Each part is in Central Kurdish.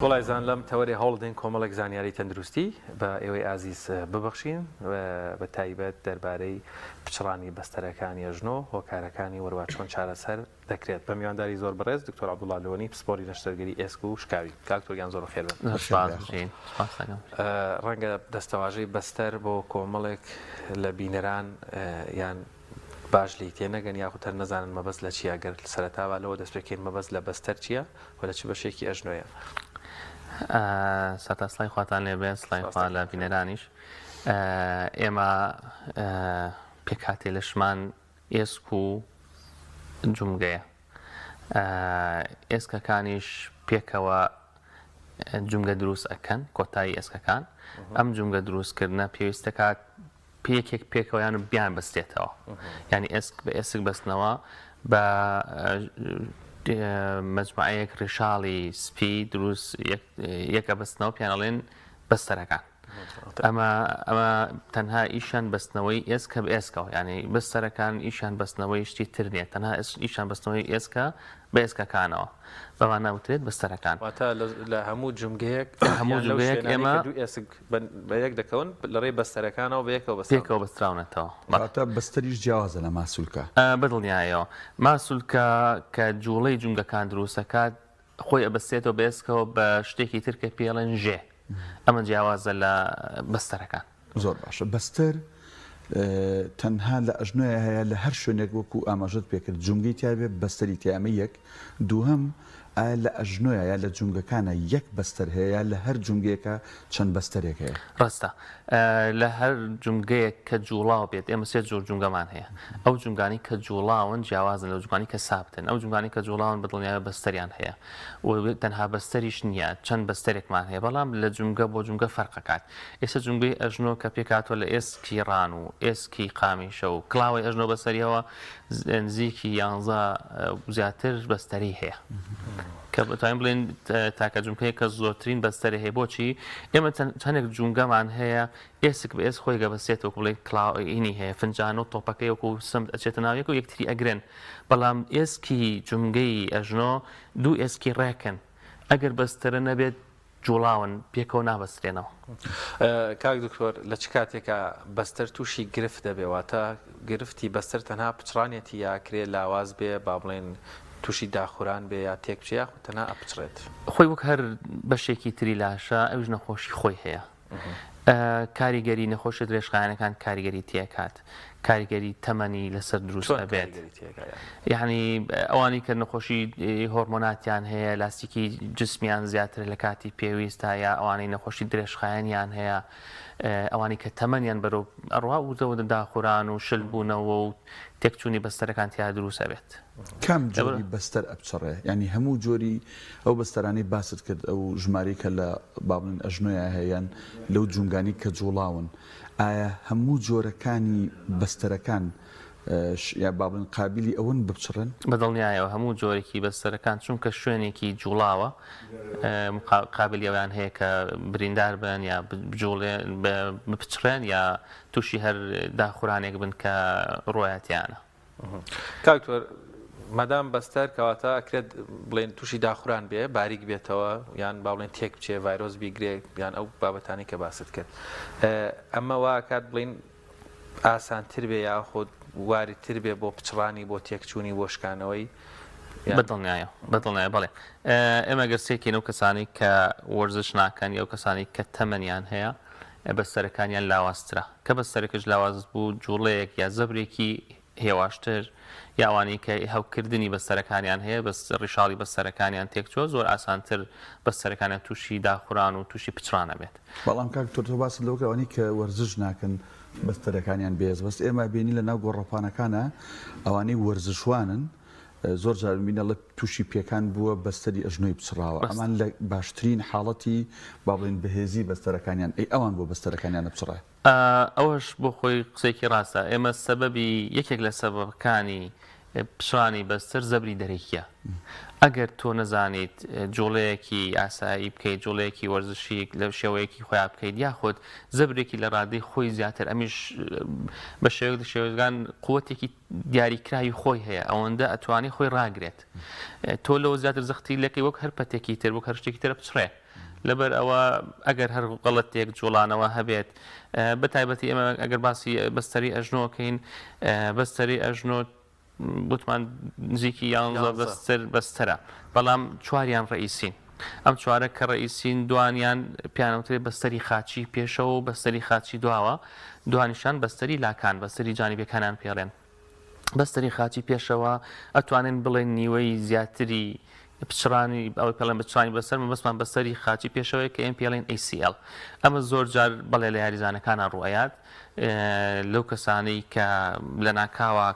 گوڵایزان لەم تەوەرەی هەوڵدەین کۆمەڵێک زانیاری تەندروستی بە ئێوەی ئازیز ببەخشین بە تایبەت دەربارەی پچڕانی بەستەرەکانی ئەژنۆ، هۆکارەکانی وەروا چۆن چارەسەر دەکرێت. بە میوانداری زۆر بەڕێز دکتۆر عەبدوڵا لۆنی پسپۆری نەشتەرگەری ئێسک و شکاوی. کاک دکتۆر گیان زۆر بەخێر بێن. زۆر سپاس بژین. سپاس دەکەم. ڕەنگە دەستەواژەی بەستەر بۆ کۆمەڵێک لە بینەران یان باش لێی تێنەگەن یاخود هەر نەزانن مەبەست لە چییە، گەر سەرەتا با لەوە دەست پێ بکەین مەبەست لە بەستەر چییە و لە چ بەشێکی ئەژنۆیە؟ سەرەتا سڵاوی خواتان لێ بێ، سڵاوی خوا لە بینەرانیش. ئێمە پێکهاتەی لەشمان ئێسک و جومگەیە. ئێسکەکانیش پێکەوە جومگە دروست ئەکەن، کۆتایی ئێسکەکان. ئەم جومگە دروستکردنە پێویست دەکات پێکێک پێکەوە یان بیان بەستێتەوە یعنی ئێسک بە ئێسک بەستنەوە بە مەجموعەیەک ڕیشاڵی سپی دروست یەکە بەستنەوە پیان ئەڵێن بەستەرەکان ئەمە ئەمە تەنها ئیشان بەستنەوەی ئێسکە بە ئێسکەوە یعنی بەستەرەکان ئیشان بەستنەوەی شتی تر نییە تەنها ئیشان بەستنەوەی ئێسکە بە ئێسکەکانەوە بەمان ناوترێت بەستەرەکان واتە لە هەموو جومگەیەک هەموو جومگەیەک ئێمە دوو ئێسک بە یەک دەکەون لە ڕێی بەستەرەکانەوە بە یەکەوە بەستراونەتەوە. پێکەوە بەستراونەتەوە. واتە بەستەریش جیاوازە لە ماسولکە. بەدڵنیایەوە. ماسولکە کە جوڵەی جومگەکان دروست ئەکات خۆی ئەبەستێتەوە بە ئێسکەوە بە شتێکی تر کە پێی ئەڵێن ژێ. ئەمە جیاوازە لە بەستەرەکان. زۆر باشە. بەستەر تەنها لە ئەژنۆیا هەیە لە هەر شوێنێک وەکو ئاماژەت پێکرد جومگەی تیابێ بەستەری تیا ئەمە یەک. دووهەم ئایا لە ئەژنۆیا یا لە جومگەکانا یەک بەستەر هەیە یا لە هەر جومگەیەکا چەند بەستەرێک هەیە؟ ڕاستە لە هەر جومگەیەک کە جوڵاو بێت ئێمە سێ جۆر جومگەمان هەیە ئەو جومگانەی کە جوڵاون جیاوازن لەو جومگانەی کە سابتن ئەو جومگانەی کە جوڵاون بە دڵنیایەوە بەستەریان هەیە و تەنها بەستەریش نییە چەند بەستەرێکمان هەیە بەڵام لە جومگە بۆ جومگە فەرقەکات ئێستا جومگەی ئەژنۆ کە پێکهاتووە لە ئێسکی ڕان و ئێسکی قامیشە و کڵاوەی ئەژنۆ بەسەریەوە نزیکی یانزە زیاتر بەستەری هەیە کە بتوانین بڵێن تاکە جومگەیە کە زۆرترین بەستەری هەیە بۆچی ئێمە چەندێک جومگەمان هەیە ئێسک بە ئێسک خۆی گەبەستێت وەکو بڵێن کڵاوینی هەیە فنجان و تۆپەکەی وەکو سمت ئەچێتە ناو یەک و یەکتری ئەگرن بەڵام ئێسکی جومگەی ئەژنۆ دوو ئێسکی ڕێکن ئەگەر بەستەرە نەبێت جوڵاون پێکەوە نابەسترێنەوە. کاک دکتۆر لە چ کاتێکا بەستەر تووشی گرفت دەبێ واتە گرفتی بەستەر تەنها پچڕانیەتی یا ئەکرێ لاواز بێ با بڵێن تووشی داخوران بێ یا تێک بچێ یاخود تەنها ئەپچڕێت؟ خۆی وەک هەر بەشێکی تری لاشە ئەویش نەخۆشی خۆی هەیە کاریگەری نەخۆشیە درێژخایەنەکان کاریگەری تێکات کاریگەری تەمەنی لەسەر دروست ئەبێت یعنی ئەوانی کە نەخۆشی هۆرمۆناتیان هەیە لاستیکی جسمیان زیاتر لە کاتی پێویستە یا ئەوانەی نەخۆشی درێژخایەنیان هەیە ئەوانی کە تەمەنیان بەرەو ئەڕوا وردەوە داخوران و شل بوونەوە و تێکچوونی بەستەرەکان تیا دروست ئەبێت. کام جۆری بەستەر ئەپچڕێ؟ یانی هەموو جۆری ئەو بەستەرانەی باست کرد ئەو ژمارەی کە لە با بڵێن ئەژنۆیا هەیە یان لەو جومگانەی کە جوڵاون ئایا هەموو جۆرەکانی بەستەرەکان یا با بڵێن قابیلی ئەوەن بپچڕێن؟ بە دڵنیایەوە هەموو جۆرێکی بەستەرەکان چونکە شوێنێکی جوڵاوە قابلی ئەویان هەیە کە بریندار بن یا بجوڵێن بپچڕێن یا تووشی هەر داخورانێک بن کە ڕۆیەتیانە. کاک دکتۆر مادام بەستەر کەواتە ئەکرێت بڵێن تووشی داخوران بێ باریک بێتەوە یان با بڵێن تێک بچێ ڤایرۆس بیگرێ یان ئەو بابەتانی کە باست کرد ئەمە واکات بڵین ئاسانتر بێ یاخود واریتر بێ بۆ پچڕانی بۆ تێکچوونی بۆ شکانەوەی بەدڵنیایە بەدڵنیایە بەڵێ ئێمە گەر سێکین ئەو کەسانی کە وەرزش ناکەن یە ئەو کەسانی کە تەمەنیان هەیە بەستەرەکانیان لاوازترە، کە بەستەرەکەش لاواز بوو جوڵەیەک یا زەبرێکی هێواشتر یا ئەوانەی کە هەوکردنی بەستەرەکانیان هەیە بەس ڕیشاڵی بەستەرەکانیان تێکچووە زۆر ئاسانتر بەستەرەکانیان تووشی داخوران و تووشی پچڕان ئەبێت. بەڵام کاک دکتۆر تۆ باست لەوە کرد ئەوانەی کە وەرزش ناکەن بەستەرەکانیان بەهێز بەس ئێمە بینین لە ناو گۆڕەپانەکانا ئەوانەی وەرزشوانن زۆر جار ببینە ئەڵێ تووشی پێکان بووە بەستەری ئەژنۆی پچڕاوە ئەمان لە باشترین حاڵەتی با بڵێین بەهێزی بەستەرەکانیان ئەی ئەوان بۆ بەستەرەکانیان ئەپچڕێ؟ ئەوەش بۆ خۆی قسەیەکی ڕاستە ئێمە سەبەبی یەکێک لە سەبەبەکانی پچڕانی بەستەر زەبری دەرەکیە ئەگەر تۆ نەزانیت جوڵەیەکی ئاسایی بکەیت جوڵەیەکی وەرزشی لە شێوەیەکی خۆیان بکەیت یاخود زەبرێکی لە ڕادەی خۆی زیاتر ئەمیش بە شێوەیەک لە شێوەکان قوتێکی دیاریکراوی خۆی هەیە ئەوەندە ئەتوانێ خۆی ڕاگرێت تۆ لەوە زیاتر زەختی لەکەی وەک هەر پەتێکی تر وەک هەر شتێکی ترە بچڕێ. لەبەر ئەوە ئەگەر هەر غەڵەتێک جوڵانەوە هەبێت بە تایبەتی ئێمە ئەگەر باسی بەستەری ئەژنۆکەین بەستەری ئەژنۆ وتمان نزیکی یانزە بەستەر بەستەرە بەڵام چواریان ڕئیسین ئەم چوارە کە ڕئیسین دوانیان پیانەوترێ بەستەری خاچی پێشەوە و بەستەری خاچی دواوە دوانیشان بەستەری لاکان بەستەری جانیبەکانیان پێڵێن بەستەری خاچی پێشەوە ئەتوانین بڵێن نیوەی زیاتری پچڕانی ئەوەی پێڵێن بچڕانی بەسەر مەبەستمان بەسەری خاچی پێشەوەی کە ئێم پێڵێن ACL ئەمە زۆر جار بەڵێ لە یاریزانەکانە ڕوئەیات لەو کەسانەی کە لە ناکاوە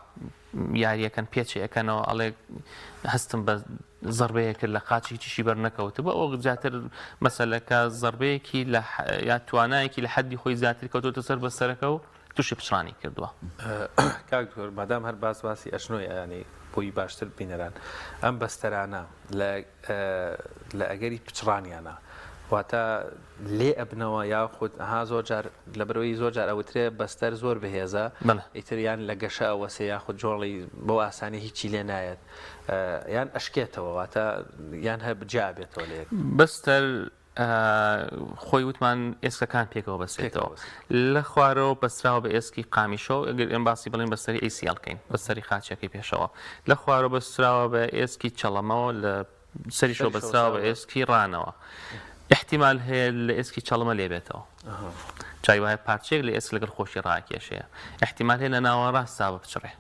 یاریەکەن پێچێ ئەکەنەوە ئەڵێ هەستم بە زەربەیە کرد لە قاچی هیچیشی بەر نەکەوتبوو ئەوە زیاتر مەسەلەکە زەربەیەکی لە یا توانایەکی لە حەدی خۆی زیاتر کەوتۆتە سەر بەسەرەکە و تووشی پچڕانی کردووە. کاک دکتۆر مادام هەر باس باسی ئەژنۆیە یانی بۆی باشتر بینەران ئەم بەستەرانە لە لە ئەگەری پچڕانیانە واتە لێ ئەبنەوە یاخود ها زۆر جار لەبەرەوەی زۆر جار ئەوترێ بەستەر زۆر بەهێزە ئیتر یان لە گەشە ئەوەسێ یاخود جۆڵی بەو ئاسانی هیچی لێ نایەت یان ئەشکێتەوە واتە یان هەر جیا بێتەوە لە یەک. بەستەر خۆی وتمان ئێسکەکان پێکەوە بەسێتەوە لە خوارەوە بەستراوە بە ئێسکی قامیشەوە ئەگەر ئێم باسی بڵێن بەسەری ACL کەین بەسەری خاچەکەی پێشەوە لە خوارەوە بەستراوە بە ئێسکی چەڵەمەوە لە سەریشەوە بەستراوە بە ئێسکی ڕانەوە احتیمال هەیە لە ئێسکی چەڵمە لێ بێتەوە جای وایە پارچەیەک لە ئێسک لەگەڵ خۆشی ڕاکێشەیە احتیمال هەیە لە ناوەڕاستدا بپچڕێ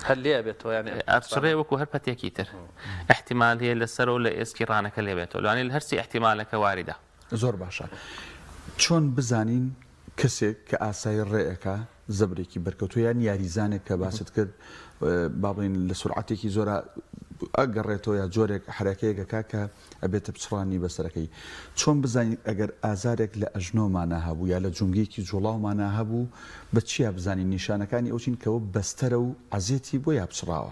هەر لێ ئەبێتەوە یانی ئەپچڕێ وەکو هەر پەتێکی تر احتیمال هەیە لەسەرەوە لە ئێسکی ڕانەکە لێ بێتەوە لەوانەیە لە هەرسی احتیمالەکە واریدە. زۆر باشە چۆن بزانین کەسێک کە ئاسایی ڕێ ئەکا زەبرێکی بەرکەوتوە یان یاریزانێک کە باست کرد با بڵێین لە سورعەتێکی زۆرا ئەگەڕێتەوە یا جۆرێک حەرەکەیەک ئەکا کە ئەبێتە پچڕانی بەسەرەکەی. چۆن بزانین ئەگەر ئازارێک لە ئەژنۆمانا هەبوو یا لە جومگەیەکی جوڵاومانا هەبوو بە چیا بزانین نیشانەکانی ئەو چین کەوە بەستەرە و عەزێتی بۆ یا پچڕاوە؟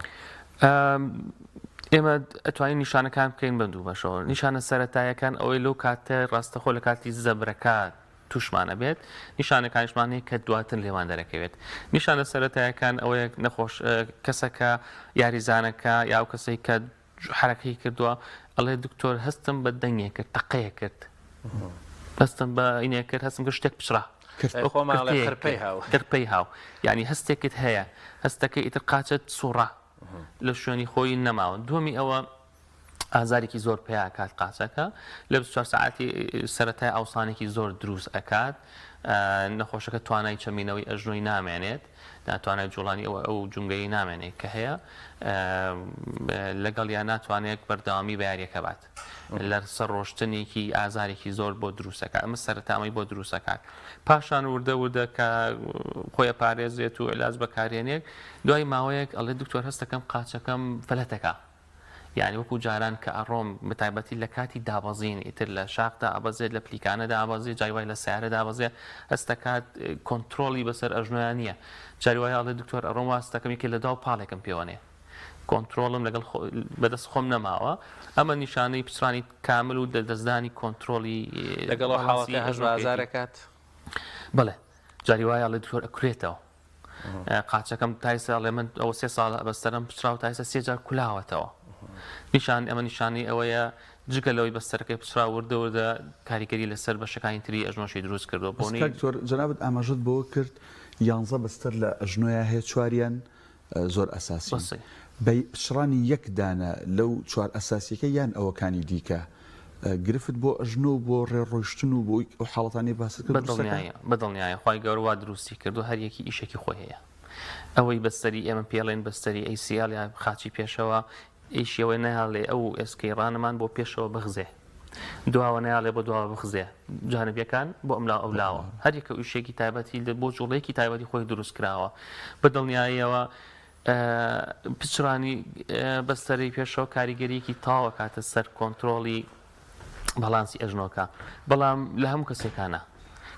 ئێمە ئەتوانین نیشانەکان بکەین بە دوو بەشەوە. نیشانە سەرەتایەکان ئەوەی لەو کاتە ڕاستەخۆ لە کاتی زەبرەکە تووشمان ئەبێت، نیشانەکانیشمان هەیە کە دواتر لێمان دەرەکەوێت. نیشانە سەرەتایەکان ئەوەیە نەخۆش کەسەکە یاریزانەکە یا ئەو کەسەی کە حەرەکەی کردووە ئەڵێ دکتۆر هەستم بە دەنگێک کرد تەقەیە کرد هەستم بە ئینێ کرد هەستم کرد شتێک پچڕا کرپەی هاو یعنی هەستێکت هەیە هەستەکەی ئیتر قاچت سوڕا لە شوێنی خۆی نەماوە دووەمی ئەوە ئازارێکی زۆر پیا کات قاچەکە لە 24 ساعتی سەتای ئاوسانێکی زۆر دروست ئەکات نەخۆشەکە توانای چەمینەوەی ئەژنۆی نامێنێت ناتوانای جوڵانی ئەوە ئەو جومگەی نامێنێت کە هەیە لەگەڵیا ناتوانێت بەردەوامی بە یاریەکە بات لە سەر ڕۆشتنێکی ئازارێکی زۆر بۆ دروستەکە ئەمە سەرەتامەی بۆ دروستەکات پاشان وردە وردە کە خۆی پارێزێت و علاج بەکارێنێک دوای ماوەیەک ئەڵێ دکتۆر هەستەکەم قاچەکەم فلەتەکە یانی وەکو جاران کە ئەڕۆم بەتایبەتی لە کاتی دابەزین ئیتر لە شاخدا ئەبەزێت لە پلیکانەدا ئەبەزێ جای وای لە سیارەدا ئەبەزێ هەستەکات کۆنترۆڵی بەسەر ئەژنۆیان نییە جاری وای ئەڵێ دکتۆر ئەڕۆم واستەکەم یەکێ لە داو پاڵێکم پێوەنێ کۆنترۆڵم لەگەڵ بەدەست خۆم نەماوە ئەمە نیشانەی پچڕانی کامل و دەستدانی کۆنترۆڵی لەگەڵ حاڵەتی هەست بە ئازارەکات بەڵێ جاری وایە ئەڵێ دکتۆر ئەکولێتەوە قاچەکەم تایسە ئەڵێ من ئەوە سێ ساڵە بەستەرم پچڕاو تایسە سێ جار کولاوەتەوە نیشان ئەمە نیشانەی ئەوەیە جگە لەوەی بەستەرەکەی پچڕا وردە وردە کاریگەری لەسەر بەشەکانی تری ئەژنۆشی دروست کردووە بۆنی دکتۆر جەنابت ئاماژەت بەوە کرد یانزە بەستەر لە ئەژنۆیا هەیە چواریان زۆر ئەساسی بە پچڕانی یەک دانە لەو چوار ئەساسیەکە یان ئەوەکانی دیکە گرفت بۆ ئەژنۆ و بۆ ڕێ ڕۆیشتن و بۆ ئەو حاڵەتانەی باست کرد دروست دەکات؟ بەدڵنیایە خوای گەورە وا دروستی کردووە هەر یەکی ئیشێکی خۆی هەیە ئەوەی بەستەری ئێمە پێڵێن بەستەری ACL یا خاچی پێشەوە ئیشی ئەوەی نایاڵێ ئەو ئێسکەی ڕانەمان بۆ پێشەوە بخزێ دواوە نایاڵێ بۆ دواوە بخزێ جانبیەکان بۆ ئەملا ئەو لاوە هەر یەکە ئیشێکی تایبەتی بۆ جوڵەیەکی تایبەتی خۆی دروست کراوە بە دڵنیاییەوە پچڕانی بەستەرەی پێشەوە کاریگەریەکی تەواو ئەکاتە سەر کۆنترۆڵی باڵانسی ئەژنۆکە بەڵام لە هەموو کەسێکانە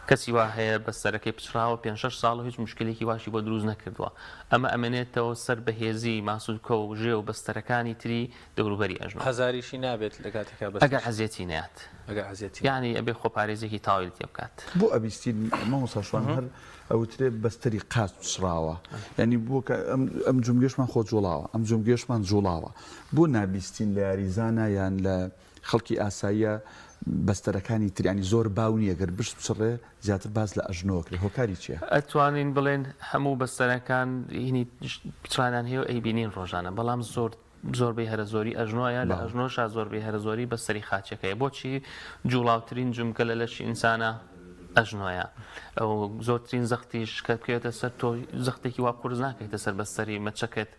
کەسی وا هەیە بەستەرەکەی پچڕاوە پێ شەش ساڵ و هیچ مشکلێکی واشی بۆ دروست نەکردووە ئەمە ئەمێنێتەوە سەر بەهێزی ماسولکە و ژێ و بەستەرەکانی تری دەوروبەری ئەژنۆ ئازاریشی نابێت لە کاتێکا بەستەر ئەگەر عەزێتی نەیات ئەگەر عەزێتی یانی ئەبێ خۆپارێزیەکی تەواوی لێ بکات. بۆ ئەبیستین مامۆستا شوان هەر ئەوترێ بەستەری قاچ پچڕاوە یانی بۆ کە ئەم ئەم جومگەشمان خۆ جوڵاوە ئەم جومگەشمان جوڵاوە بۆ نابیستین لە یاریزانە یان لە خەڵکی ئاساییە. بەستەرەکانی تر یانی زۆر باو نییە گەر بشت بچڕێ زیاتر باس لە ئەژنۆ ئەکرێ هۆکاری چییە؟ ئەتوانین بڵێن هەموو بەستەرەکان هینی پچڕانیان هەیە و ئەیبینین ڕۆژانە بەڵام زۆر زۆربەی هەرە زۆری ئەژنۆیە لە ئەژنۆشا زۆربەی هەرە زۆری بەستەری خاچەکەیە بۆچی جوڵاوترین جومگە لە لەشی ئینسانە ئەژنۆیە ئەو زۆرترین زەختیش کە بکەوێتە سەر تۆ زەختێکی وا قورس ناکەیتە سەر بەستەری مەچەکەت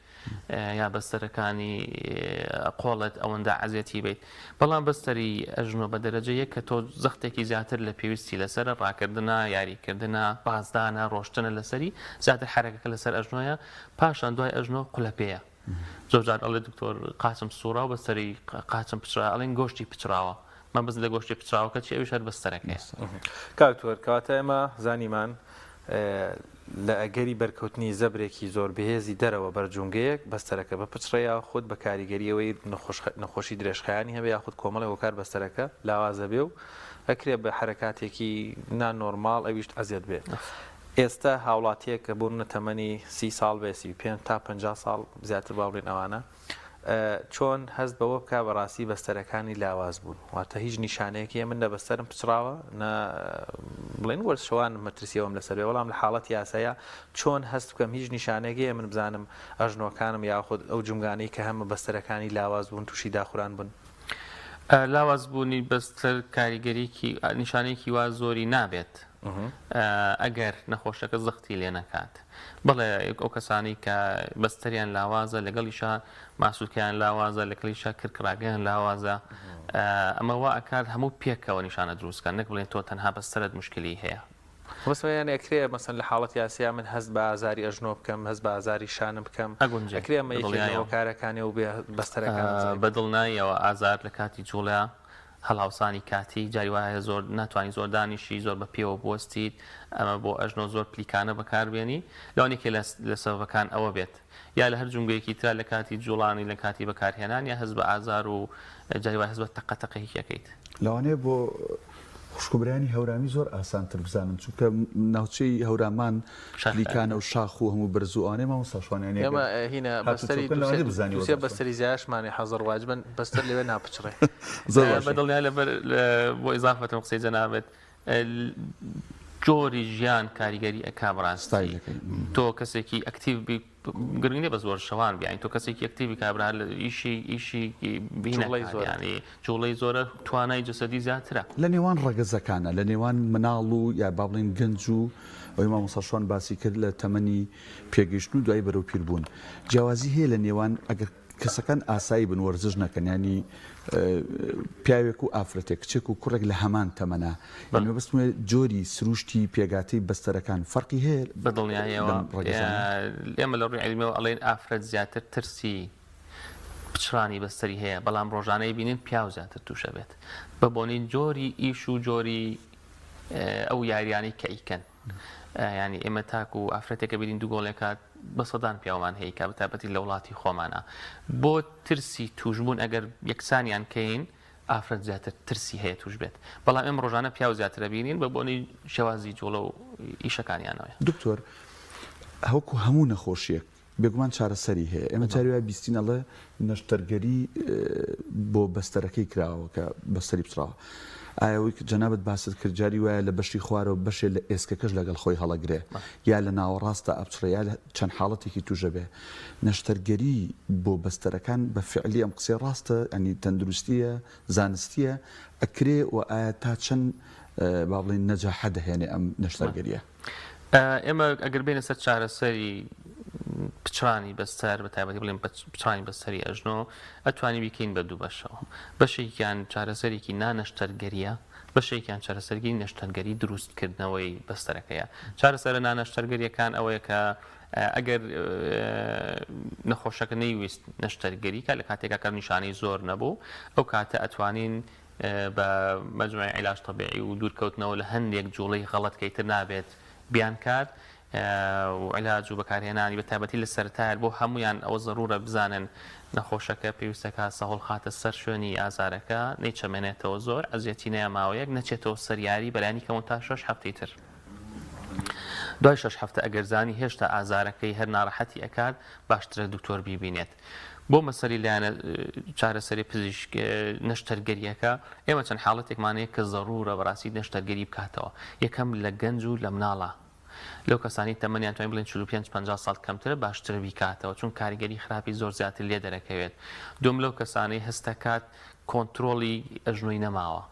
یا بەستەرەکانی قۆڵت ئەوەندە عەزێتی بیت بەڵام بەستەری ئەژنۆ بە دەرەجە یەک کە تۆ زەختێکی زیاتر لە پێویستی لەسەرە ڕاکردنە یاریکردنە بازدانە ڕۆشتنە لەسەری زیاتر حەرەکەکە لەسەر ئەژنۆیە پاشان دوای ئەژنۆ قولەپێیە زۆر جار ئەڵێ دکتۆر قاچم سوڕا و بەستەری قاچم پچڕا ئەڵێن گۆشتی پچڕاوە مەبەست لە گۆشتی پچڕاوەکە چی ئەویش هەر بەستەرەکەیە. کاک دکتۆر کەواتە ئێمە زانیمان لە ئەگەری بەرکەوتنی زەبرێکی زۆر بەهێزی دەرەوە بەر جومگەیەک بەستەرەکە بپچڕێ یاخود بە کاریگەری ئەوەی نەخۆشی درێژخایەنی هەبێ یاخود کۆمەڵێ هۆکار بەستەرەکە لاواز ئەبێ و ئەکرێ بە حەرەکاتێکی نا نۆرماڵ ئەویش ئەزیەت بێ. ئێستا هاوڵاتیەک کە بۆ نمونە تەمەنی 30 ساڵ بێ 35 تا 50 ساڵ زیاتر با بڵێین ئەوانە چۆن هەست بەوە بکا بەڕاستی بەستەرەکانی لاواز بوون واتە هیچ نیشانەیەک هەیە من نە بەستەرم پچڕاوە نە بڵێن وەرزشەوانم مەترسی ئەوەم لەسەر بێ بەڵام لە حاڵەتی یاسایە چۆن هەست بکەم هیچ نیشانەیەک هەیە من بزانم ئەژنۆکانم یاخود ئەو جومگانەی کە هەمە بەستەرەکانی لاواز بوون تووشی داخوران بوون؟ لاواز بوونی بەستەر کاریگەریی نیشانەیەکی وا زۆری نابێت ئەگەر نەخۆشەکە زەختی لێ نەکات. بەڵێ ئەو کەسانەی کە بەستەریان لاوازە لەگەڵیشا ماسولکەیان لاوازە لەگەڵیشا کرکڕاگەیان لاوازە ئەمە وا ئەکات هەموو پێکەوە نیشانە دروست کەن نەک بڵێن تۆ تەنها بەستەرت مشکلی هەیە. مەسەلەن یانی ئەکرێ مەسەلەن لە حاڵەتی ئاسیا من هەست بە ئازاری ئەژنۆ بکەم هەست بە ئازاری شانم بکەم ئەگونجێ ئەکرێ ئەمە یەکێک لە بەدڵنیایەوە. هۆکارەکانی ئەو بێ بەستەرەکانم زەعیف بە دڵناییەوە ئازار لە کاتی جوڵە هەڵاوسانی کاتی، جاری وا هەیە زۆر ناتوانی زۆر دانیشی، زۆر بە پێوە بوەستیت، ئەمە بۆ ئەژنۆ زۆر پلیکانە بەکاربێنی، لەوانەیە یەکێ لە سەبەبەکان ئەوە بێت، یا لە هەر جومگەیەکی ترا لە کاتی جوڵانی لە کاتی بەکارهێنان یا هەست بە ئازار و جاری وایە هەست بە تەقە تەقێکی ئەکەیت. لەوانەیە بۆ خوشک و برایانی هەورامی زۆر ئاسانتر بزانن چونکە ناوچەی هەورامان پلیکانە و شاخ و هەموو بەرز و ئەوانەی مامۆستا شوان یانی ئێمە هینە بەستەری دوسێ بەستەری زیاشمانی حەزەر واجبن بەستەر لەوێ ناپچڕێ زۆر بە دڵنیا لەبەر بۆ ئیزافەتم قسەی جەنابت جۆری ژیان کاریگەری ئەکا بەڕاستی تۆ کەسێکی active بی گرنگ نیە بەس وەرزشەوان بی یانی تۆ کەسێکی active ی کابرا لە ئیشی ئیشی جوڵەی زۆرە یانی جوڵەی زۆرە توانای جەسەدی زیاترە. لە نێوان ڕەگەزەکانە لە نێوان مناڵ و یا با بڵێین گەنج و ئەوەی مامۆستا شوان باسی کرد لە تەمەنی پێگەیشتن و دوای بەرەو پیربوون جیاوازی هەیە لە نێوان ئەگەر کەسەکان ئاسایی بن وەرزش نەکەن ینی پیاوێک و ئافرەتێک کچێک و کوڕێک لە هەمان تەمەنا یانی مەبەستم وایە جۆری سروشتی پێگاتەی بەستەرەکان فەرقی هەیە بە دڵنیاییەوە ئێمە لە ڕووی عیلمیەوە ئەڵێن ئافرەت زیاتر ترسی پچڕانی بەستەری هەیە بەڵام ڕۆژانەی بینین پیاو زیاتر تووشە بێت بە بۆنەی جۆری ئیش و جۆری ئەو یاریانەی کە ئیکەن یانی ئێمە تاکو ئافرەتێکە بینین دوو گۆڵێکات بە سەدان پیاومان هەیە کە بەتایبەتی لە وڵاتی خۆمانە بۆ ترسی توشبوون ئەگەر یەکسانیان کەین ئافرەت زیاتر ترسی هەیە توش بێت بەڵام ئێمە ڕۆژانە پیاو زیاترە بینین بە بۆنەی شێوازی جوڵە و ئیشەکانیانەوە. دکتۆر وەکو هەموو نەخۆشیەک بێگومان چارەسەری هەیە ئێمە جاری وایە بیستین ئەڵێ نەشتەرگەری بۆ بەستەرەکەی کراوە کە بەستەری پچڕاوە ئایا ئەوەی کە جەنابت باست کرد جاری وایە لە بەشی خوارەوە بەشێ لە ئێسکەکەش لەگەڵ خۆی هەڵەگرێ یا لە ناوەڕاستدا ئەپچڕێ یا چەند حاڵەتێکی تووشە بێ نەشتەرگەری بۆ بەستەرەکان بە فعلی ئەم قسەی ڕاستە ینی تەندروستیە زانستیە ئەکرێ و ئایا تا چەند با بڵێین نەجاحە دەهێنێ ئەم نەشتەرگەریە؟ ئێمە ئەگەر بێنە سەر چارەسەری پچڕانی بەستەر بە تایبەتی بڵێن پچڕانی بەستەری ئەژنۆ ئەتوانی بیکەین بە دوو بەشەوە بەشێکیان چارەسەرێکی نانەشتەرگەریە بەشێکیان چارەسەرگی نەشتەرگەری دروستکردنەوەی بەستەرەکەیە چارەسەرە نانەشتەرگەریەکان ئەوەیە کە ئەگەر نەخۆشەکە نەیویست نەشتەرگەری کە لە کاتێکا کە نیشانەی زۆر نەبوو ئەو کاتە ئەتوانین بە مەجموعەی عیلاج تەبیعی و دوورکەوتنەوە لە هەندێک جوڵەی غەڵەت کە ئیتر نابێت بیانکات و عیلاج و بەکارهێنانی بە تایبەتی لە سەرەتایە بۆ هەمویان ئەوە زەرورە بزانن نەخۆشەکە پێویستەکە سەهۆڵ خاتە سەر شوێنی ئازارەکە نەیچەمێنێتەوە زۆر ئەزیەتی نەیە ماوەیەک نەچێتەوە سەر یاری بەلانی کەمەوە تا شەش هەفتەی تر دوای شەش هەفتە ئەگەر زانی هێشتا ئازارەکەی هەر ناڕەحەتی ئەکات باشترە دکتۆر بیبینێت. بۆ مەسەلی لایەنە چارەسەری پزیشک نەشتەرگەریەکە ئێمە چەند حاڵەتێکمان هەیە کە زەڕوورە بەڕاستی نەشتەرگەری بکاتەوە یەکەم لە گەنج و لە مناڵە لەو کەسانی تەمەنیان توانین بڵێن 45 50 ساڵ کەمترە باشترە بیکاتەوە چون کاریگەری خراپی زۆر زیاتر لێ دەرەکەوێت دوم لەو کەسانەی هەستەکات کۆنترۆڵی ئەژنۆی نەماوە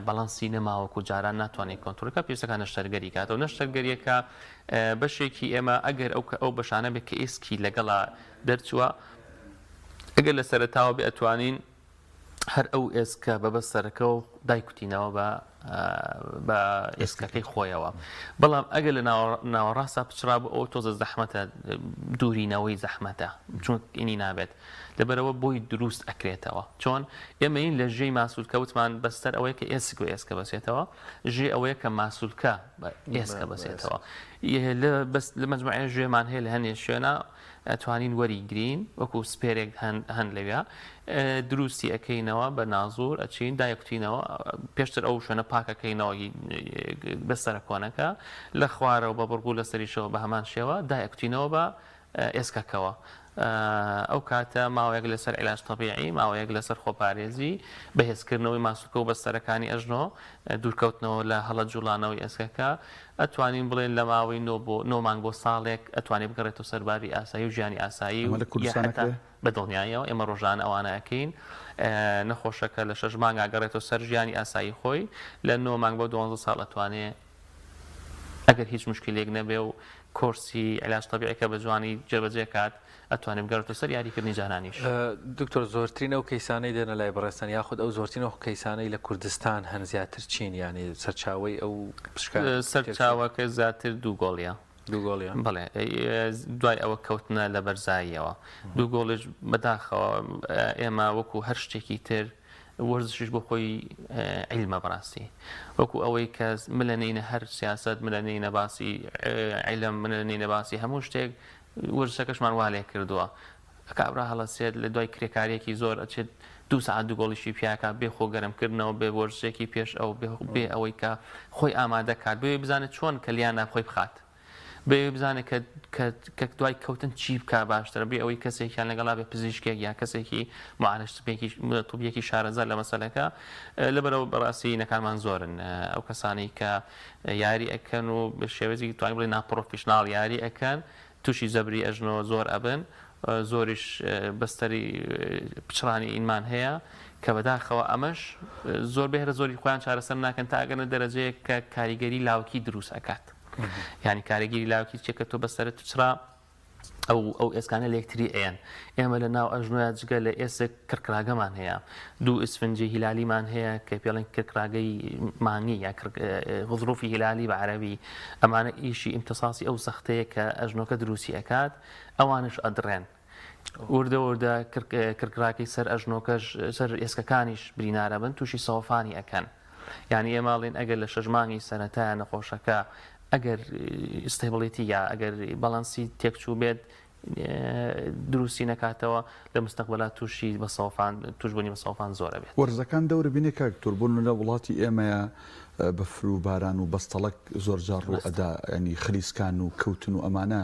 باڵانسی نەماوە وەکو جاران ناتوانێت کۆنترۆڵ کات پێویستەکە نەشتەرگەری کاتەوە نەشتەرگەریەکە بەشێکی ئێمە ئەگەر ئەو کە ئەو بەشانە بێت کە ئێسکی لەگەڵا دەرچووە ئەگەر لە سەرەتاوە بێ ئەتوانین هەر ئەو ئێسکە بە بەستەرەکەەوە دایکوتینەوە بە بە ئێسکەکەی خۆیەوە بەڵام ئەگەر لە ناوەڕاستە پچڕا بۆ ئەو تۆزە زەحمەتە دوورینەوەی زەحمەتە چون ئینی نابێت لەبەرئەوە بۆی دروست ئەکرێتەوە. چۆن؟ ئێمەین لە ژێی ماسولکە وتمان بەستەر ئەوەیە کە ئێسک بە ئێسکە بەسێتەوە، ژێ ئەوەیە کە ماسولکە بە ئێسکە بەسێتەوە. لە بەس لە مەجموعەیە ژێمان هەیە لە هەنێ شوێنا ئەتوانین وەری گرین وەکو spare ێک هەن هەن لەویا دروستی ئەکەینەوە بە نازور ئەچین دایکوتینەوە پێشتر ئەو شوێنە پاکەکەینەوە بەستەرە کۆنەکە لە خوارەوە بە بڕگو لەسەریشەوە بە هەمان شێوە دایکوتینەوە بە ئێسکەکەوە ئەو کاتە ماوەیەک لەسەر عیلاج تەبیعی ماوەیەک لەسەر خۆپارێزی بەهێزکردنەوەی ماسولکە و بەستەرەکانی ئەژنۆ دوورکەوتنەوە لە هەڵە جوڵانەوەی ئێسکەکە ئەتوانین بڵێن لە ماوەی نۆ بۆ نۆ مانگ بۆ ساڵێک ئەتوانێت بگەڕێتەوە سەر باری ئاسایی و ژیانی ئاسایی و ئەمە لە کوردستان یا حەتا ئەکرێ؟ بە دڵنیاییەوە ئێمە ڕۆژانە ئەوانە ئەکەین نەخۆشەکە لە شەش مانگا گەڕێتەوە سەر ژیانی ئاسایی خۆی لە نۆ مانگ بۆ دوانزە ساڵ ئەتوانێ ئەگەر هیچ موشکیلەیەک نەبێ و کۆرسی علاج طبیعیەکە بە جوانی جێبەجێ کات ئەتوانێ بگەڕێتەوە سەر یاریکردنی جانانیش. دکتۆر زۆرترین ئەو کەیسانەی دێنە لای بەڕێزتان یاخود ئەو زۆرترین ئەو کەیسانەی لە کوردستان هەن زیاتر چین یانی سەرچاوەی ئەو پشکە سەرچاوەکە زیاتر دوو گۆڵیە. دوو گۆڵیە؟ بەڵێ دوای ئەوە کەوتنە لە بەرزاییەوە دوو گۆڵیش بەداخەوە ئێمە وەکو هەر شتێکی تر وەرزشیش بۆ خۆی عیلمە بەڕاستی وەکو ئەوەی کە ملە نینە هەر سیاست ملە نینە باسی عیلم ملە نینە باسی هەموو شتێک وەرزشەکەشمان وا لێ کردووە کابرا هەڵەسێت لە دوای کرێکاریەکی زۆر ئەچێت دوو سەعات دوو گۆڵیشی پیاکە بێ خۆ گەرمکردنەوە بێ وەرزشێکی پێش ئەو بێ ئەوەی کە خۆی ئامادە کات بێ بزانێت چۆن کەلیانە خۆی بخات بێ ئەوەی بزانێت کە کە کە دوای کەوتن چی بکا باشترە بێ ئەوەی کەسێکیان لەگەڵا بێ پزیشکێک یا کەسێکی معالج طبێکی طبیەکی شارەزا لە مەسەلەکە لەبەرەوە بەڕاستی نەکانمان زۆرن ئەو کەسانەی کە یاری ئەکەن و بە شێوەیەکی توانین بڵێین ناپڕۆفیشناڵ یاری ئەکەن تووشی زەبری ئەژنۆ زۆر ئەبن زۆریش بەستەری پچڕانی ئینمان هەیە کە بەداخەوە ئەمەش زۆر بەهرە زۆری خۆیان چارەسەر ناکەن تا ئەگەنە دەرەجەیەک کە کاریگەری لاوکی دروست ئەکات. یانی کارێگیری لاوکی چیە کە تۆ بەسەرت پچڕا ئەو ئەو ئێسکانە لە یەکتری ئەیەن ئێمە لە ناو ئەژنۆیا جگە لە ئێسک کڕکراگەمان هەیە دوو ئیسفنجی هیلالیمان هەیە کە پێڵێن کڕکراگەی مانگی یا غضروفی هیلالی بە عەرەبی ئەمانە ئیشی ئیمتصاسی ئەو زەختەیە کە ئەژنۆکە دروستی ئەکات ئەوانش ئەدڕێن وردە وردە کرکراکەی سەر ئەژنۆکەش سەر ئێسکەکانیش برینارە بن تووشی سەوەفانی ئەکەن یعنی ئێمە ئەڵێن ئەگەر لە شەش مانگی سەرەتایە نەخۆشەکە ئەگەر stability یا ئەگەر باڵانسی تێکچوو بێت دروستی نەکاتەوە لە مستەقبەلا تووشی بە سەوەفان توشبوونی بە سەوەفان زۆرە بێت. وەرزەکان دەورە بینێ کاک دکتۆر بۆ نمونە وڵاتی ئێمەیە بەفر و باران و بەستەڵەک زۆر جار ڕوو ئەدا یانی خلیسکان و کەوتن و ئەمانە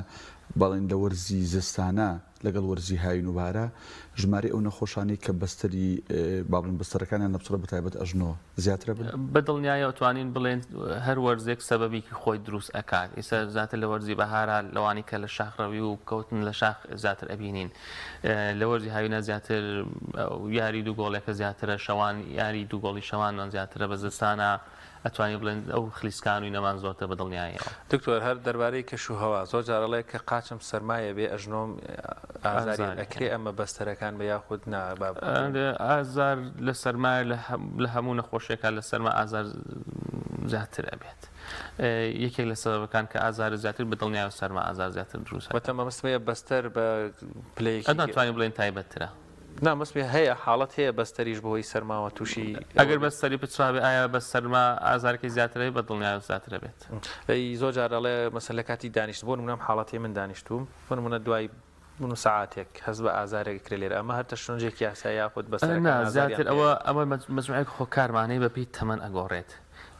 بەڵێن لە وەرزی زستانە لەگەڵ وەرزی هاوین و بەهارا ژمارەی ئەو نەخۆشانەی کە بەستەری با بڵێین بەستەرەکانیان نەپچڕە بە تایبەت ئەژنۆ زیاترە بن؟ بە دڵنیایەوە توانین بڵێین هەر وەرزێک سەبەبیکی خۆی دروست ئەکات ئیستا زیاتر لە وەرزی بەهارا لەوانی کە لە شاخ ڕەوی و کەوتن لە شاخ زیاتر ئەبینین لە وەرزی هاوینا زیاتر یاری دوو گۆڵێکە زیاترە شەوان یاری دوو گۆڵی شەوانمان زیاترە بە زستانە ئەتوانی بڵێن ئەو خلیسکان و نەمان زۆرتر بە دڵنیاییەوە. دکتۆر هەر دەربارەی کەش و هەوا زۆر جار ئەڵێ کە قاچم سەرمایە بێ ئەژنۆم ئازاری ئەکرێ ئەمە بەستەرەکان بێ یاخود نا با ئازار لە سەرمایە لە هەموو نەخۆشیەکان لە سەرما ئازار زیاتر ئەبێت یەکێک لە سەبەبەکان کە ئازار زیاتر بە دڵنیایەوە سەرما ئازار زیاتر دروست وتە مەبەستم بەستەر بە پلەیەکی ئەتوانی بڵێن تایبەتترە. نا مەسمی هەیە حاڵەت هەیە بەستەریش بەهۆی سەرماوە توشی ئەگەر بەستەری پچڕابێ ئایا بە سەرما ئازارەکەی زیاترە بە دڵنیایەوە زیاترە بێت. ئەی زۆر جار ئەڵێ مەسەن لە کاتی دانیشتن بۆ نمونە ئەم حاڵەتەی من دانیشتووم بۆ نمونە دوای. بوون سەعاتێک هەست بە ئازارێک ئەکرێ لێرە ئەمە هەر تەشنجێکی یاسایی یاخود بەستەرەکان نا ئازاریان زیاتر ئەوە پێیە؟ ئەمە مەجموعەیەک هۆکارمان هەیە بەپێی تەمەن ئەگۆڕێت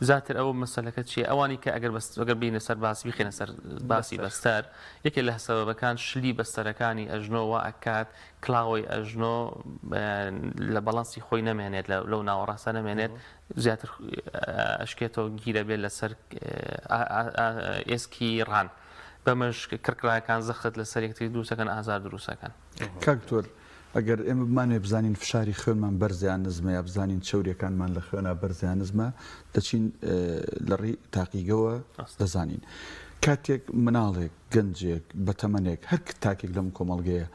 زیاتر ئەوە مەسەلەکە چییە ئەوانی کە ئەگەر بەس ئەگەر بینە سەر باسی بخێنە سەر باسی بەستەر. بەستەر یەکێ لە سەبەبەکان شلی بەستەرەکانی ئەژنۆ وا ئەکات کلاوەی ئەژنۆ لە بەڵانسی خۆی نەمێنێت لەو ناوەڕاستە نەمێنێت زیاتر ئەشکێتەوە گیرە بێت لەسەر ئێسکی ڕان بەمەش کڕکڕایەکان زەخت لەسەر یەکتری دروستەکەن ئازار دروستەکەن. کاک دکتۆر ئەگەر ئێمە بمانەوێ بزانین فشاری خوێنمان بەرزە یان نزمە یا بزانین چەوریەکانمان لە خوێنا بەرزە یان نزمە دەچین لە ڕێی تاقیگەوە دەزانین کاتێک مناڵێک گەنجێک بەتەمەنێک هەر تاکێک لەم کۆمەڵگەیە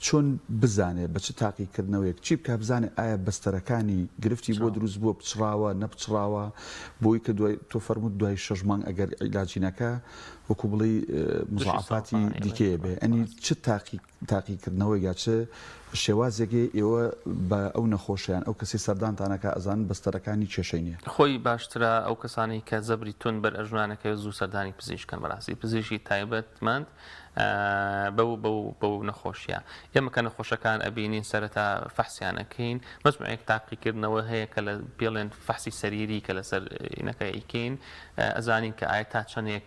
چۆن بزانێ بە چ تاقیکردنەوەیەک چی بکا بزانێ ئایا بەستەرەکانی گرفتی بۆ دروست بووە پچڕاوە نەپچڕاوە بۆی کە دوای تۆ فەرمووت دوای شەش مانگ ئەگەر عیلاجی نەکا وەکو بڵێی مزاعەفاتی دیکەیە بێ ئەنی چ تاقی تاقیکردنەوەیەک یا چ شێوازێک هەیە ئێوە بە ئەو نەخۆشە یان ئەو کەسەی سەردانتان ئەکا ئەزانن بەستەرەکانی کێشەی نییە؟ خۆی باشترە ئەو کەسانەی کە زەبری توند بەر ئەژنۆیان ئەکەوێت زوو سەردانی پزیشک کەن بەراستی پزیشکی تایبەتمەند بەو بەو بەو نەخۆشیە ئێمە کە نەخۆشەکان ئەبینین سەرەتا فەحسیان ئەکەین مەجموعەیەک تاقیکردنەوە هەیە کە لە پێڵێن فەحسی سەریری کە لەسەر ئینەکە ئەیکەین ئەزانین کە ئایا تا چەندێک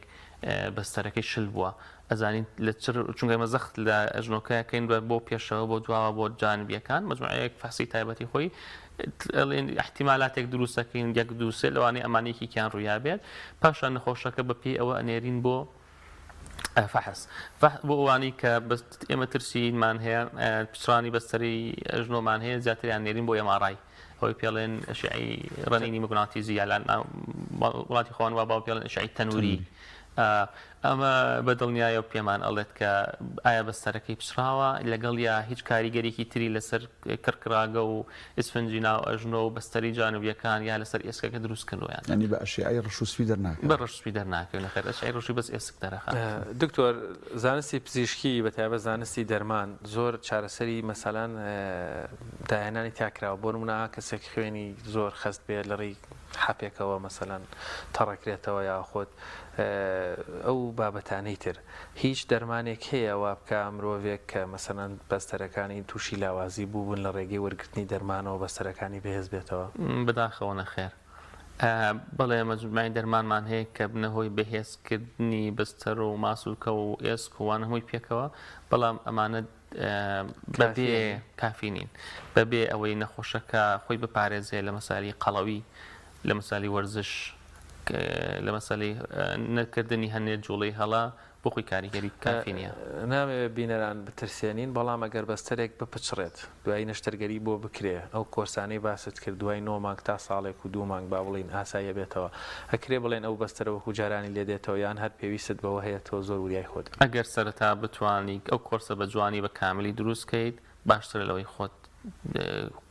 بەستەرەکەی شل بووە ئەزانین لە چ چونکە ئێمە زەخت لە ئەژنۆکە ئەکەین بە بۆ پێشەوە بۆ دواوە بۆ جانبیەکان مەجموعەیەک فەحسی تایبەتی خۆی ئەڵێن احتیمالاتێک دروست دەکەین یەک دوو سێ لەوانەیە ئەمانە یەکێکیان ڕوویا بێت پاشان نەخۆشەکە بە پێی ئەوە ئەنێرین بۆ فەحس بۆ ئەوانەی کە ئێمە ترسیمان هەیە پچڕانی بەستەری ئەژنۆمان هەیە زیاتریان نێرین بۆ MRI ئەوەی پێڵێن ئەشعەی ڕەنینی موگناتیزی یا لە وڵاتی خۆمان وا باو پێڵێن ئەشعەی تەنوری ئەمە بە دڵنیایەوە پێمان ئەڵێت کە ئایا بەستەرەکەی پچڕاوە لەگەڵ یا هیچ کاریگەریکی تری لەسەر کڕکڕاگە و ئیسفنجی ناو ئەژنۆ و بەستەری جانبیەکان یا لەسەر ئێسکەکە دروست کردووە یان نا. یانی بە ئەشیعەی ڕەش و سپی دەرناکەوێت؟ بە ڕەش و سپی دەرناکەوێت نەخێر ئەشعەی ڕەش و بەس ئێسک دەرەخات. دکتۆر زانستی پزیشکی بە تایبەت زانستی دەرمان زۆر چارەسەری مەسەلەن داهێنانی تیا کراوە بۆ نمونە کەسێک خوێنی زۆر خەست بێت لە ڕێی حەپێکەوە مەسەلەن تەڕەکرێتەوە یاخود ئەو بابەتانەی تر هیچ دەرمانێک هەیە وا بکا مرۆڤێک کە مەسەلەن بەستەرەکانی تووشی لاوازی بووبن لە ڕێگەی وەرگرتنی دەرمانەوە بەستەرەکانی بەهێز بێتەوە؟ بەداخەوە نەخێر. بەڵێ مەجموعەی دەرمانمان هەیە کە بنە هۆی بەهێزکردنی بەستەر و ماسولکە و ئێسک و وانە هەمووی پێکەوە، بەڵام ئەمانە بەبێ کافی نین بەبێ ئەوەی نەخۆشەکە خۆی بپارێزێ لە مەسالی قەڵەوی لە مەسالی وەرزش لە مەسەلەی نەکردنی هەنێ جوڵەی هەڵە بۆ خۆی کاریگەری کافی نییە. نامەوێت بینەران بترسێنین، بەڵام ئەگەر بەستەرێک بپچڕێت دوایی نەشتەرگەری بۆ بکرێ ئەو کۆرسانەی باست کرد دوای نۆ مانگ تا ساڵێک و دوو مانگ با بڵێین ئاسایی ئەبێتەوە ئەکرێ بڵێن ئەو بەستەرە وەکو جارانی لێ دێتەوە یان هەر پێویستت بەوە هەیە تۆ زۆر وریای خۆت بی؟ ئەگەر سەرەتا بتوانی ئەو کۆرسە بە جوانی بە کاملی دروست کەیت باشترە لەوەی خۆت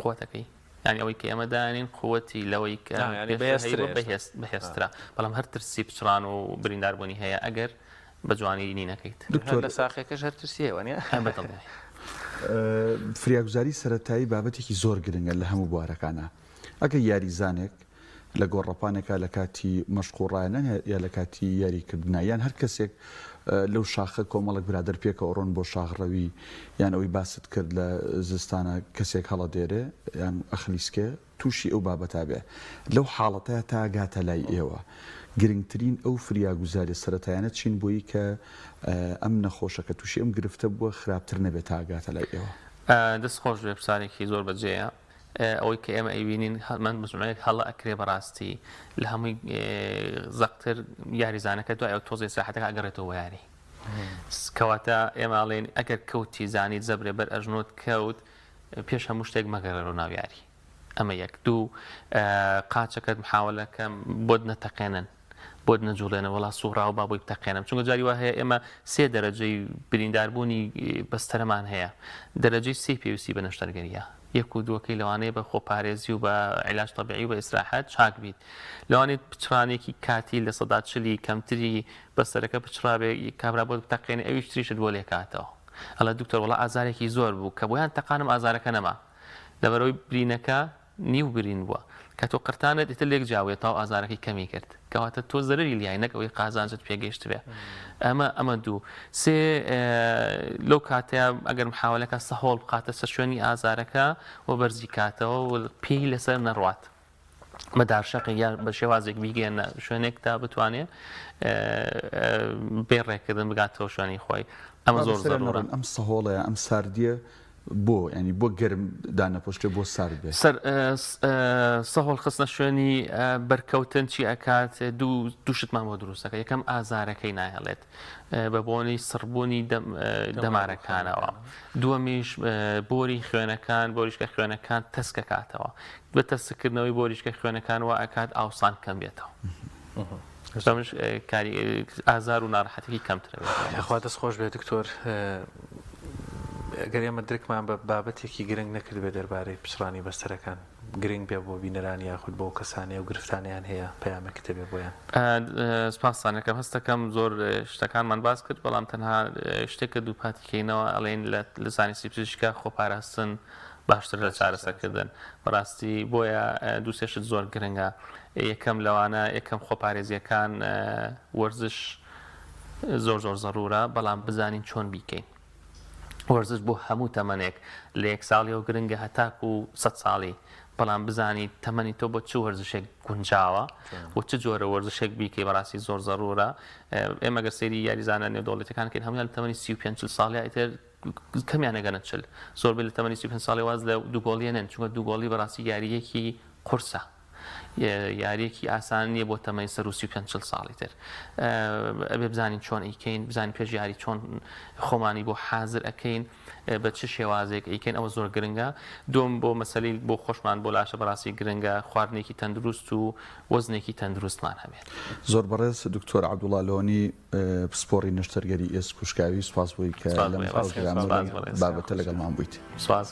قوتەکەی. یانی ئەوەی کە ئێمە دایانین قوتی لەوەی کە بەهێزترە بەڵام هەر ترسی پچڕان و برینداربوونی هەیە ئەگەر بە جوانی نینەکەیت. دکتۆر لە ساقیەکەش هەر ترسی هەیە وانیە؟ بەدڵنیایی. فریاگوزاری سەرەتایی بابەتێکی زۆر گرنگە لە هەموو بوارەکانا. ئەگەر یاریزانێک لە گۆڕەپانێکا لە کاتی مەشق و ڕاهێنان یا لە کاتی یاریکردنا یان هەر کەسێک لەو شاخە کۆمەڵێک برادەر پێکەوە ڕۆن بۆ شاخڕەوی یان ئەوەی باست کرد لە زستانە کەسێک هەڵەدێرێ یان ئەخلیسکێ تووشی ئەو بابەتە بێ لەو حاڵەتە تا گاتە لای ئێوە گرنگترین ئەو فریاگوزاریە سەرەتایانە چین بۆی کە ئەم نەخۆشە کە تووشی ئەم گرفتە بووە خراپتر نەبێت تا گاتە لای ئێوە؟ دەست خۆش بێ پرسیارێکی زۆر بەجێیە. ئەوەی کە ئێمە ئەیبینین هەمان مجموعەیەک هەڵە ئەکرێ بەڕاستی لە هەمووی زەقتر یاریزانەکە دوای ئەو تۆزێ ساحەتەکە ئەگەڕێتەوە بۆ یاری کەواتە ئێمە ئەڵێن ئەگەر کەوتی زانیت زەبرێ بەر ئەژنۆت کەوت پێش هەموو شتێک مەگەڕێرەوە ناو یاری ئەمە یەک دوو قاچەکەت محاولەکەم بۆت نەتەقێنن بۆت نەجوڵێنە وەڵا سوڕاوە با بۆی بتەقێنم چونکە جاری وا هەیە ئێمە سێ دەرەجەی برینداربوونی بەستەرەمان هەیە دەرەجەی سێ پێویستی بە نەشتەرگەریە یەک و دووەکەی لەوانەیە بە خۆپارێزی و بە عیلاج تەبیعی و بە ئیسراحەت چاک بیت لەوانەیە پچڕانێکی کاتی لە سەدا چلی کەمتری بەستەرەکە پچڕابێ کابرا بۆت بتەقێنێ ئەویش تریشت بۆ لێکاتەوە ئەڵێ دکتۆر وەڵا ئازارێکی زۆر بوو کە بۆیان تەقانم ئازارەکە نەما لەبەرئەوەی برینەکە نیو برین بووە. کە تۆ قرتانت ئیتر لێک جیاویە تاو ئازارەکەی کەمی کرد کەواتە تۆ زەرەری لیای نەک ئەوەی قازانجت پێگەیشتبێ ئەمە ئەمە دوو سێ لەو کاتەیە ئەگەر محاولەکە سەهۆڵ بخاتە سەر شوێنی ئازارەکە و بەرزی کاتەوە و پێی لەسەر نەڕوات بە دارشەقێک یا بە شێوازێک بیگەێنە شوێنێک تا بتوانێ بێ ڕێکردن بگاتەوە شوێنی خۆی ئەمە زۆر زەرورە ئەم سەهۆڵەیە ئەم ساردیە بۆ یانی بۆ گەرم دانەپۆشتێ بۆ سارد بێ؟ سەر سەهۆڵ خستنە شوێنی بەرکەوتن چی ئەکات دوو دوو شتمان بۆ دروست دەکات یەکەم ئازارەکەی ناهێڵێت بە بۆنەی سڕبوونی دەمارەکانەوە دووەمیش بۆری خوێنەکان بۆریشکە خوێنەکان تەسکەکاتەوە بە تەسکردنەوەی بۆریشکە خوێنەکان وا ئەکات ئاوسان کەم بێتەوە. بەمش کاری ئازار و ناڕەحەتێکی کەمترە یاخوا دەست خۆش بێت دکتۆر گەر ئێمە درکمان بە بابەتێکی گرنگ نەکردبێ دەربارەی پچڕانی بەستەرەکان گرنگ بێ بۆ بینەران یاخود بۆ کەسانی ئەو گرفتانیان هەیە پەیامێکت هەبێ بۆیان. سپاستان ئەکەم هەستەکەم زۆر شتەکانمان باس کرد بەڵام تەنها شتێک کە دووپاتی کەینەوە ئەڵێین لە زانستی پزیشکا خۆپاراستن باشترە لە چارەسەرکردن بەڕاستی بۆیە دوو سێ شت زۆر گرنگە یەکەم لەوانە یەکەم خۆپارێزیەکان وەرزش زۆر زۆر زەرورە بەڵام بزانین چۆن بیکەین وەرزش بۆ هەموو تەمەنێک لە یەک ساڵیەوە گرنگە هەتاکو سە ساڵی بەڵام بزانی تەمەنی تۆ بۆ چ وەرزشێک گونجاوە و چ جۆرە وەرزشێک بیکەی بەڕاستی زۆر زەرورە ئێمە گەر سەیری یاریزانە نێودەوڵەتەکان کەین هەمویان تەمەنی 35 ساڵی ئیتر کەمیان ئەگەنە 40 زۆربەی لە تەمەنی 35 ساڵی واز لە دووگۆڵیە نێن چونکە دووگۆڵی بەڕاستی یاریەکی قورسە یاریەکی ئاسان نییە بۆ تەمەنی سەروو 35 چل ساڵی تر ئەبێ بزانین چۆن ئەیکەین بزانین پێش یاری چۆن خۆمانی بۆ حازر ئەکەین بە چ شێوازێک ئەیکەین ئەوە زۆر گرنگە دوم بۆ مەسەلی بۆ خۆشمان بۆ لاشە بەڕاستی گرنگە خواردنێکی تەندروست و وەزنێکی تەندروستمان هەبێت. زۆر بەڕێز دکتۆر عەبدوڵا لۆنی پسپۆڕی نەشتەرگەری ئێسک و شکاوی سوپاس بۆی کە لەم پرۆگرامە بابەتە لەگەڵمان بوویت. سوپاس.